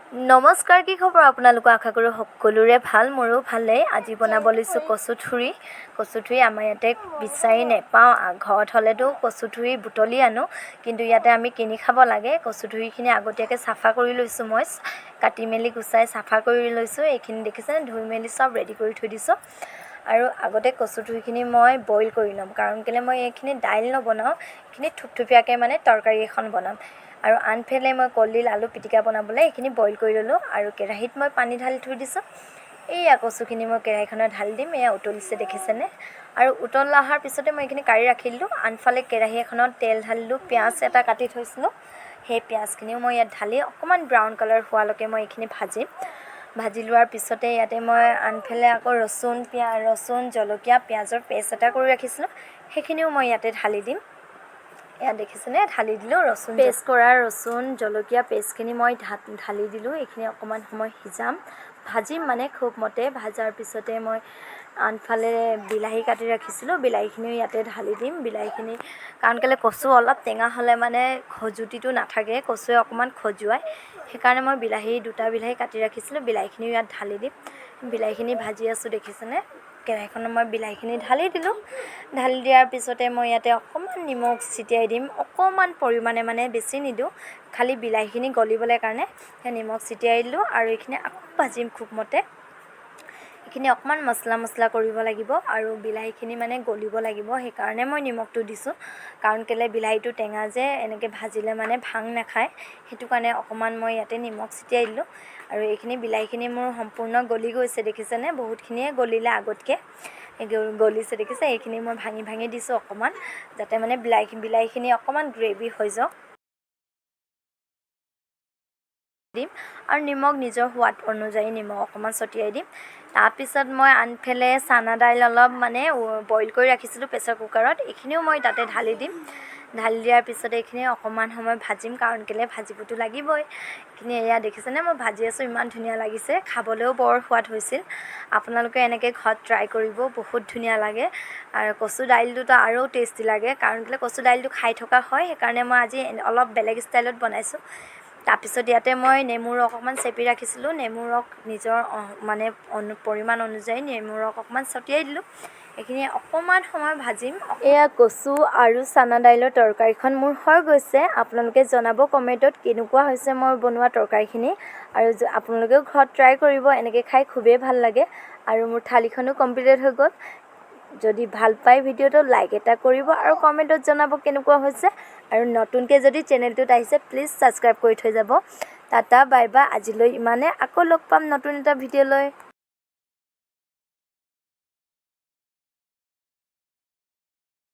নমস্কাৰ, কি খবৰ আপোনালোকৰ? আশা কৰোঁ সকলোৰে ভাল, মোৰো ভালেই। আজি বনাব লৈছোঁ কচুথুৰি। কচুথুৰি আমাৰ ইয়াতে বিচাৰি নেপাওঁ। ঘৰত হ'লেতো কচুথুৰি বুটলি আনো, কিন্তু ইয়াতে আমি কিনি খাব লাগে। কচুথুৰিখিনি আগতীয়াকৈ চাফা কৰি লৈছোঁ, মই কাটি মেলি গুচাই চাফা কৰি লৈছোঁ। এইখিনি দেখিছেনে, ধুই মেলি চব ৰেডি কৰি থৈ দিছোঁ। আৰু আগতে কচুথুৰিখিনি মই বইল কৰি ল'ম, কাৰণ কেলৈ মই এইখিনি দাইল নবনাওঁ, এইখিনি থুপথুপীয়াকৈ মানে তৰকাৰী এখন বনাম। আৰু আনফালে মই কলডিল আলু পিটিকা বনাবলৈ এইখিনি বইল কৰি ল'লোঁ। আৰু কেৰাহীত মই পানী ঢালি থৈ দিছোঁ। এইয়া কচুখিনি মই কেৰাহীখনত ঢালি দিম। এয়া উতলিছে, দেখিছেনে? আৰু উতল অহাৰ পিছতে মই এইখিনি কাঢ়ি ৰাখি দিলোঁ। আনফালে কেৰাহী এখনত তেল ঢালিলোঁ। পিঁয়াজ এটা কাটি থৈছিলোঁ, সেই পিঁয়াজখিনিও মই ইয়াত ঢালি অকণমান ব্ৰাউন কালাৰ হোৱালৈকে মই এইখিনি ভাজিম। ভাজি লোৱাৰ পিছতে ইয়াতে মই আনফালে আকৌ ৰচুন, জলকীয়া, পিঁয়াজৰ পেষ্ট এটা কৰি ৰাখিছিলোঁ, সেইখিনিও মই ইয়াতে ঢালি দিম। এয়া দেখিছেনে, ঢালি দিলোঁ। ৰচুন পেষ্ট কৰা ৰচুন জলকীয়া পেষ্টখিনি মই ঢালি দিলোঁ। এইখিনি অকণমান সময় সিজাম, ভাজিম মানে খুব মতে। ভাজাৰ পিছতে মই আনফালে বিলাহী কাটি ৰাখিছিলোঁ, বিলাহীখিনিও ইয়াতে ঢালি দিম। বিলাহীখিনি কাৰণ কেলৈ কচু অলপ টেঙা হ'লে মানে খজুতিটো নাথাকে, কচুৱে অকণমান খজুৱায়, সেইকাৰণে মই দুটা বিলাহী কাটি ৰাখিছিলোঁ, বিলাহীখিনিও ইয়াত ঢালি দিম। বিলাহীখিনি ভাজি আছোঁ, দেখিছেনে? কেৰাহীখনত মই বিলাহীখিনি ঢালি দিলোঁ। ঢালি দিয়াৰ পিছতে মই ইয়াতে অকণমান নিমখ ছটিয়াই দিম, অকণমান পৰিমাণে, মানে বেছি নিদিওঁ, খালি বিলাহীখিনি গলিবলৈ কাৰণে সেই নিমখ ছটিয়াই দিলোঁ। আৰু এইখিনি আকৌ ভাজিম খুব মতে। এইখিনি অকণমান মছলা মছলা কৰিব লাগিব আৰু বিলাহীখিনি মানে গলিব লাগিব, সেইকাৰণে মই নিমখটো দিছোঁ। কাৰণ কেলৈ বিলাহীটো টেঙা যে, এনেকৈ ভাজিলে মানে ভাং নাখায়, সেইটো কাৰণে অকণমান মই ইয়াতে নিমখ ছটিয়াই দিলোঁ। আৰু এইখিনি বিলাহীখিনি মোৰ সম্পূৰ্ণ গলি গৈছে, দেখিছেনে? বহুতখিনিয়ে গলিলে, আগতকৈ গলিছে, দেখিছে? এইখিনি মই ভাঙি ভাঙি দিছোঁ অকণমান, যাতে মানে বিলাহীখিনি অকণমান গ্ৰেভি হৈ যাওক। দিম আৰু নিমখ নিজৰ সোৱাদ অনুযায়ী নিমখ অকণমান ছটিয়াই দিম। তাৰপিছত মই আনফালে চানা দাইল অলপ মানে বইল কৰি ৰাখিছিলোঁ প্ৰেছাৰ কুকাৰত, এইখিনিও মই তাতে ঢালি দিম। ঢালি দিয়াৰ পিছতে এইখিনি অকণমান সময় ভাজিম, কাৰণ কেলৈ ভাজিবতো লাগিবই এইখিনি। এয়া দেখিছেনে, মই ভাজি আছোঁ, ইমান ধুনীয়া লাগিছে, খাবলৈও বৰ সোৱাদ হৈছিল। আপোনালোকে এনেকৈ ঘৰত ট্ৰাই কৰিব, বহুত ধুনীয়া লাগে। আৰু কচু দাইলটোতো আৰু টেষ্টি লাগে, কাৰণ কেলৈ কচু দাইলটো খাই থকা হয়, সেইকাৰণে মই আজি অলপ বেলেগ ষ্টাইলত বনাইছোঁ। তাৰপিছত ইয়াতে মই নেমু ৰস অকণমান চেপি ৰাখিছিলোঁ, নেমু ৰস নিজৰ মানে পৰিমাণ অনুযায়ী নেমু ৰস অকণমান ছটিয়াই দিলোঁ। এইখিনি অকণমান সময় ভাজিম। এয়া কচু আৰু চানা দাইলৰ তৰকাৰীখন মোৰ হৈ গৈছে। আপোনালোকে জনাব কমেণ্টত কেনেকুৱা হৈছে মই বনোৱা তৰকাৰীখিনি। আৰু আপোনালোকেও ঘৰত ট্ৰাই কৰিব, এনেকৈ খাই খুবেই ভাল লাগে। আৰু মোৰ থালিখনো কমপ্লিটেড হৈ গ'ল। যদি ভাল পায় ভিডিঅ'টো, লাইক এটা কৰিব আৰু কমেণ্টত জনাব কেনেকুৱা হৈছে। আৰু নতুনকৈ যদি চেনেলটোত আহিছে, প্লিজ ছাবস্ক্ৰাইব কৰি থৈ যাব। টাটা, বাই বাই, আজিলৈ ইমানে। আকৌ লগ পাম নতুন এটা ভিডিঅ' লৈ।